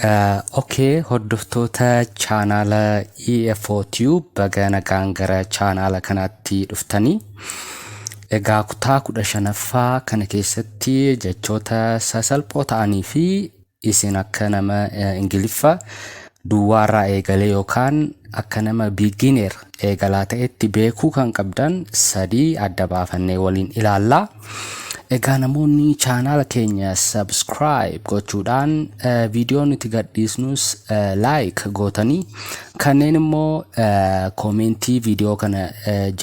Okay, hordoftoota chaanaala EFO Tube, baga nagaan gara chaanaala kanaatti dhuftanii. Egaa kutaa 15ffaa kana keessatti jechoota sasalphoo ta'anii fi isin akka nama Ingiliffa duwwaarraa eegalee yookaan akka nama beginner eegalaa ta'etti beekuu kan qabdan sadii adda baafannee waliin ilaalla. Egaa namoonni chaanaala keenya subscribe gochuudhaan, viidiyoo nuti gadhiisnus like gootanii, kanneen immoo koomentii viidiyoo kana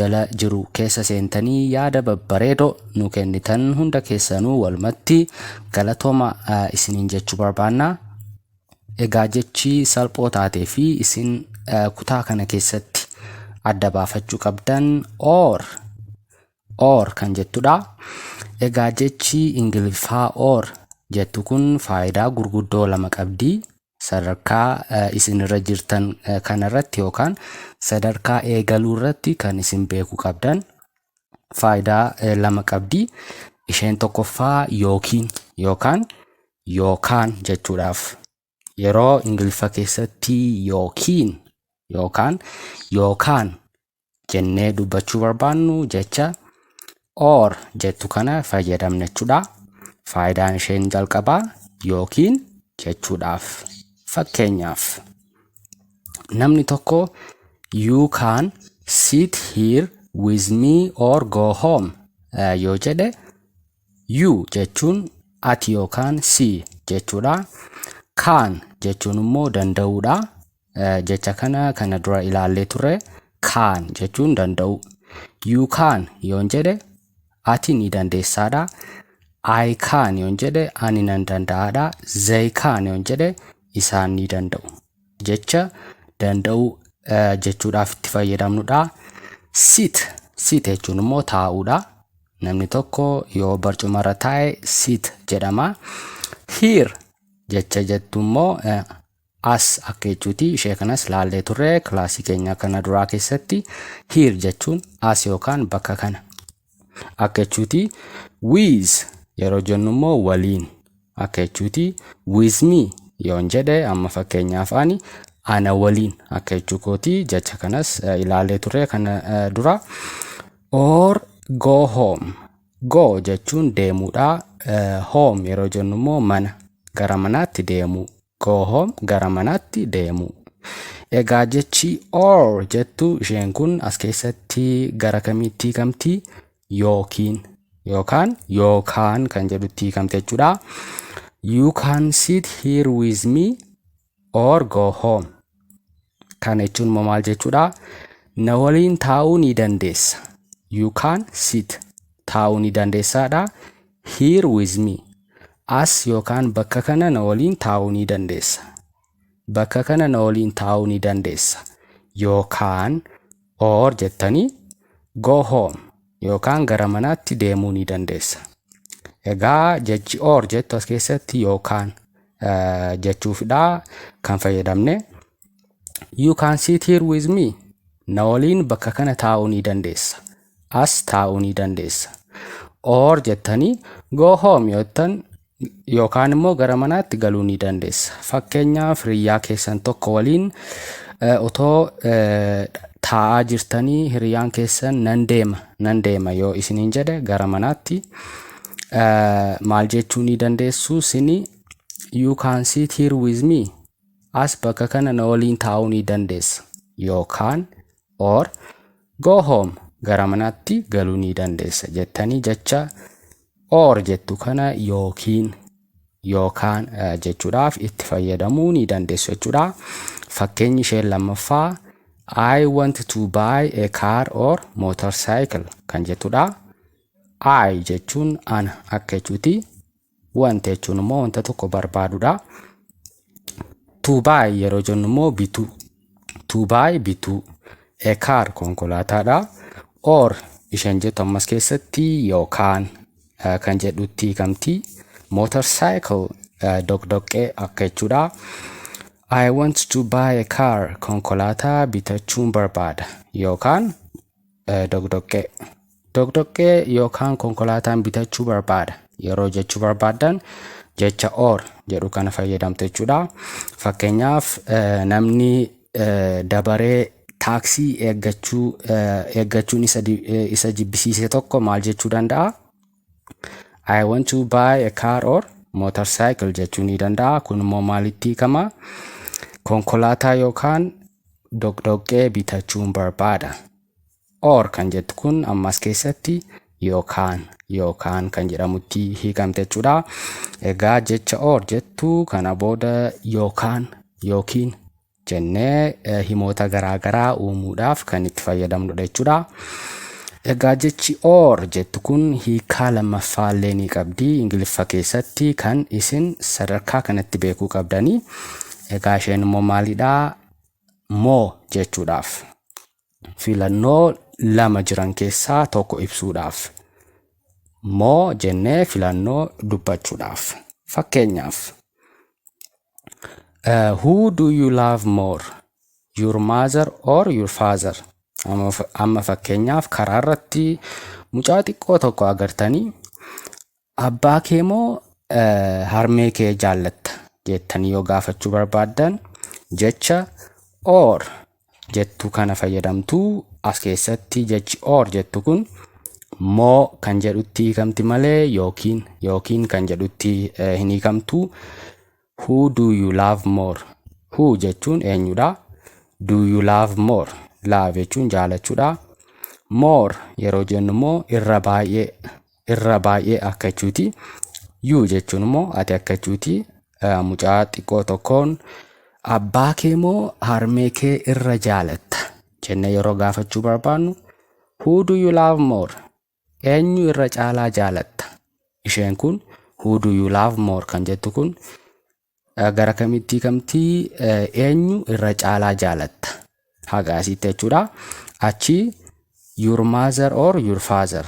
jala jiru keessa seentanii yaada babbareedoo nu kennitan hunda keessanuu walumatti galatooma isiniin jechuu barbaanna. Egaa jechi salphoo taatee fi isin kutaa kana keessatti adda baafachuu qabdan "or", "or" kan jettudha. Egaa jechi Ingiliffaa "or" jettu kun faayidaa gurguddoo lama qabdi. Sadarkaa isin irra jirtan kanarratti yookaan sadarkaa eegaluu irratti kan isin beekuu qabdan faayidaa lama qabdi. Isheen tokkoffaa yookiin yookaan yookaan jechuudhaaf. Yeroo Ingiliffa keessatti yookiin yookaan yookaan jennee dubbachuu barbaannu jecha "or" jettu kana fayyadamna jechuudha. Faayidaan isheen jalqabaa yookiin jechuudhaaf. Fakkeenyaaf, namni tokko "You can sit here with me or go home" yoo jedhe, "you" jechuun ati yookaan si jechuudha. "Can" jechuun immoo danda'uudha. Jecha kana kana dura ilaallee turre. "Can" jechuun danda'u. "You can" yoon jedhe ati ni dandeessaadha. "I can" yoon jedhe ani nan danda'aadha. "They can" yoon jedhe isaan ni danda'u. Jecha danda'u jechuudhaaf itti fayyadamnudha. "Sit", "sit" jechuun immoo taa'uudha. Namni tokko yoo barcumarra taa'e "sit" jedhama. "Here" jecha jettu immoo as akka jechuuti. Ishee kanas laallee turre kilaasii keenya kana duraa keessatti. "Here" jechuun as yookaan bakka kana akka jechuuti. "With" yeroo jennu immoo waliin akka jechuuti. "With me" yoon jedhe amma fakkeenyaaf ani ana waliin akka jechuu kooti. Jecha kanas ilaallee turre kana dura. "Or go home". "Go" jechuun deemuudha. "Home" yeroo jennu immoo mana, gara manaatti deemuu. "Go home", gara manaatti deemuu. Egaa jechi "or" jettu isheen kun as keessatti gara kamitti hiikamti? Yookiin yookaan yookaan kan jedhutti hiikamte jechuudha. "You can sit here with me or go home." Kana jechuun immoo maal jechuudha? Na waliin taa'uu ni dandeessa. "You can sit", taa'uu ni dandeessaadha. "Here with me", as yookaan bakka kana na waliin taa'uu ni dandeessa. Bakka kana na waliin taa'uu ni dandeessa. Yookaan "or" jettanii "go home" yookaan gara manaatti deemuu ni dandeessa. Egaa jechi "or" jettu as keessatti yookaan jechuufidha kan fayyadamne. "You can sit here with me." Na waliin bakka kana taa'uu ni dandeessa. As taa'uu ni dandeessa. "Or" jettanii "go home" yoo jettan yookaan immoo gara manaatti galuu ni dandeessa. Fakkeenyaaf, hiriyyaa keessan tokko waliin otoo taa'aa jirtanii hiriyyaan keessan nan deema, nan deema yoo isiniin jedhe gara manaatti, maal jechuu ni dandeessu sini? "You can sit here with me", as bakka kana na waliin taa'uu ni dandeessa, yookaan "or go home", gara manaatti galuu ni dandeessa jettanii jecha "or" jettu kana yookiin yookaan jechuudhaaf itti fayyadamuu ni dandeessu jechuudha. Fakkeenyi isheen lammaffaa "I want to buy a car or motorcycle" kan jettudha. "I" jechuun ana akka jechuuti. "Want" jechuun immoo wanta tokko barbaadudha. "To buy" yeroo jennu immoo bituu. "To buy", bituu. "A car", konkolaataadha. "Or" isheen jettu ammas keessatti yookaan kan jedhutti hiikamti. "Motorcycle", doqdoqqee akka jechuudha. "I want to buy a car", konkolaataa bitachuun barbaada yookaan doqdoqqee. Doqdoqqee yookaan konkolaataan bitachuu barbaada yeroo jechuu barbaaddan Jecha "or" jedhu kana fayyadamtu jechuudha. Fakkeenyaaf, namni dabaree taaksii eeggachuun isa jibbisiise tokko maal jechuu danda'a? "I want to buy a car or motorcycle" jechuu ni danda'a. Kun immoo maalitti hiikama? Konkolaataa yookaan doqdoqqee bitachuun barbaada. "Or" kan jettu kun ammas keessatti "yookaan", "yookaan" kan jedhamutti hiikamte jechuudha. Egaa jecha "or" jettu kana booda "yookaan", "yookiin" jennee himoota garaagaraa uumuudhaaf kan itti fayyadamnudha jechuudha. Egaa jechi "or" jettu kun hiikaa lammaffaallee ni qabdi Ingiliffa keessatti, kan isin sadarkaa kanatti beekuu qabdanii. Egaa isheen immoo maalidhaa? "Moo" jechuudhaaf. Filannoo lama jiran keessaa tokko ibsuudhaaf. "Moo" jennee filannoo dubbachuudhaaf. Fakkeenyaaf, who do you love more? Your mother or your father? Amma fakkeenyaaf karaa irratti mucaa xiqqoo tokko agartanii, abbaa kee moo harmee kee jaallatta jettanii yoo gaafachuu barbaaddan, jecha "or" jettu kana fayyadamtu. As keessatti jechi "or" jettu kun "moo" kan jedhutti hiikamti malee "yookiin", "yookiin" kan jedhutti hin hiikamtu. Who do you love more? "Who" jechuun eenyudha? "Do you love more"? "Love" jechuun jaalachuudha. "More" yeroo jennu immoo irra baay'ee, irra baay'ee akka jechuuti. "You" jechuun immoo ati akka jechuuti. Mucaa xiqqoo tokkoon abbaa kee moo harmee kee irra jaalatta jennee yeroo gaafachuu barbaannu, who do you love more? Eenyu irra caalaa jaalatta? Isheen kun "who do you love more" kan jettu kun gara kamitti hiikamtii? Eenyu irra caalaa jaalatta haga asitti jechuudha. Achi "your mother or your father".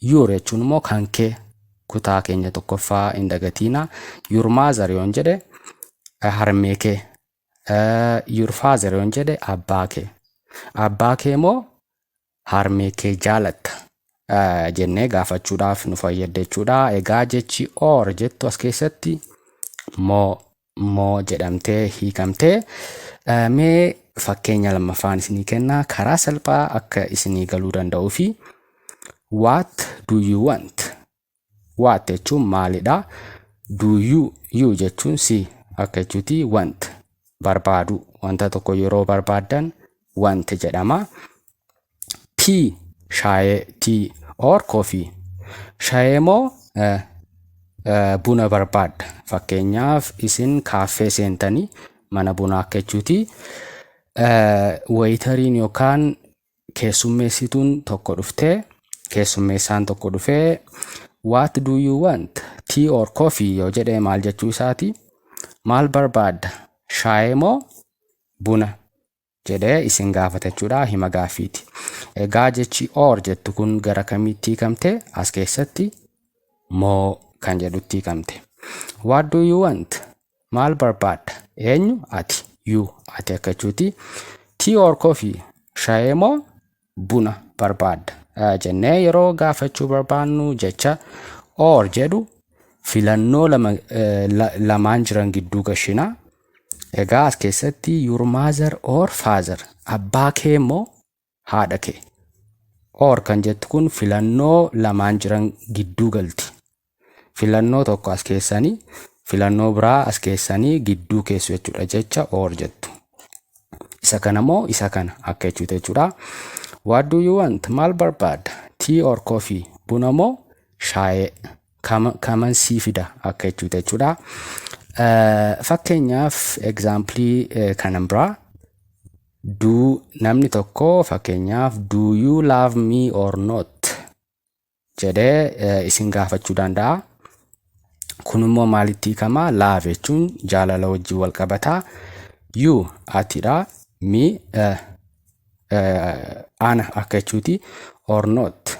"Your" jechuun immoo kan kee, kutaa keenya tokkoffaa hin dagatiina. "Your mother" yoon jedhe harmee kee, "your father" yoon jedhe abbaa kee, abbaa kee moo harmee kee jaalatta jennee gaafachuudhaaf nu fayyadda jechuudha. Egaa jechi "or" jettu as keessatti "moo", "moo" jedhamtee hiikamtee. Mee fakkeenya lammaffaan isinii kenna, karaa salphaa akka isinii galuu danda'uu fi. What do you want? "What" jechuun maalidha? "Do you", "you" jechuun si akka jechuuti. "Want" barbaadu, wanta tokko yeroo barbaaddan "want" jedhama. Tea, shaayee, "tea or coffee", shaayee moo buna barbaadda? Fakkeenyaaf, isin kaaffee seentanii, mana bunaa akka jechuuti. Waiter iin yookaan keessummeessituun tokko dhuftee, keessummeessaan tokko dhufee, "What do you want? Tea or coffee?" yoo jedhee maal jechuu isaati? Maal barbaadda? Shaayee moo buna jedhee isin gaafata jechuudha, hima gaaffiiti. Egaa jechi "or" jettu kun gara kamitti hiikamte? As keessatti "moo" kan jedhutti hiikamte. What do you want? Maal barbaadda? Eenyu? Ati. "You", ati akka jechuuti. "Tea or coffee", shaayee moo buna barbaadda jennee yeroo gaafachuu barbaannu, jecha "or" jedhu filannoo lama lamaan jiran gidduu gashina. Egaa as keessatti "your mother or father", abbaa kee moo haadha kee. "Or" kan jettu kun filannoo lamaan jiran gidduu galti. Filannoo tokko as keessanii, filannoo biraa as keessanii gidduu keessu jechuudha jecha "or" jettu. Isa kana moo isa kana akka jechuudha jechuudha. What do you want? Maal barbaadda? Tea or coffee? Buna moo shaayee? Kaman sii fida akka jechuudha jechuudha. Fakkeenyaaf, example kanan biraa, do, namni tokko fakkeenyaaf "Do you love me or not?" jedhee isin gaafachuu danda'a. Kun immoo maalitti hiikama? "Love" jechuun jaalala wajjin wal qabataa. "You" atidha. "Me" ana akka jechuuti. "Or not".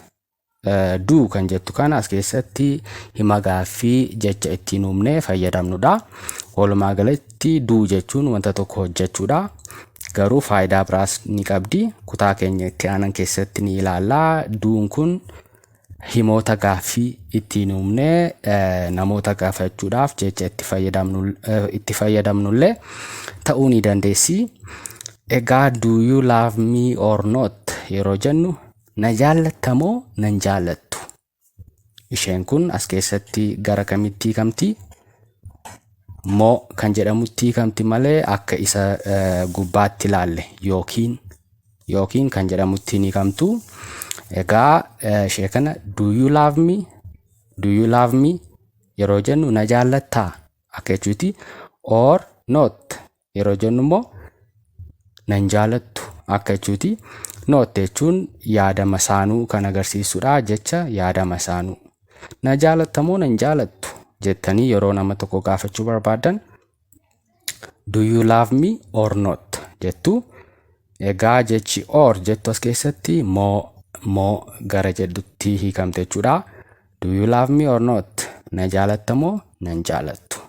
"Do" kan jettu kana as keessatti hima gaaffii jecha ittiin uumnee fayyadamnudha. Walumaa galatti "do" jechuun wanta tokko hojjechuudha. Garuu faayidaa biraas ni qabdi. Kutaa keenya itti aanan keessatti ni ilaalla. Do n kun Himoota gaaffii ittiin uumnee namoota gaafachuudhaaf jecha itti fayyadamnullee ta'uu ni dandeessi. Egaa "Do you love me or not?" yeroo jennu, na jaallatta moo nan jaallattu? Isheen kun as keessatti gara kamitti hiikamti? Moo kan jedhamutti hiikamti malee akka isa gubbaatti ilaalle yookiin yookiin kan jedhamutti hin hiikamtu. Egaa ishee kana "Do you love me? Do you love me?" yeroo jennu, na jaallattaa akka jechuuti. "Or not" yeroo jennu immoo nan jaalattu akka jechuuti. "Not" jechuun yaada masaanuu kan agarsiisudha, jecha yaada masaanuu. Na jaalatta moo nan jaalattu jettanii yeroo nama tokko gaafachuu barbaaddan, "Do you love me or not?" jettu. Egaa jechi "or" jettu as keessatti moo moo gara jedhutti hiikamte jechuudha. Do you love me or not? Na jaalatta moo nan jaalattu?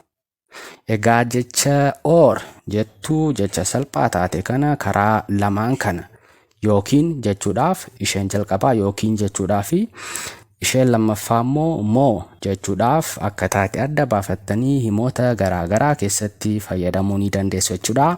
Egaa jecha "or" jettu, jecha salphaa taate kana, karaa lamaan kana, yookiin jechuudhaaf isheen jalqabaa yookiin jechuudhaa fi isheen lammaffaa immoo moo jechuudhaaf akka taate adda baafattanii himoota garaa garaa keessatti fayyadamuu ni dandeessu jechuudha.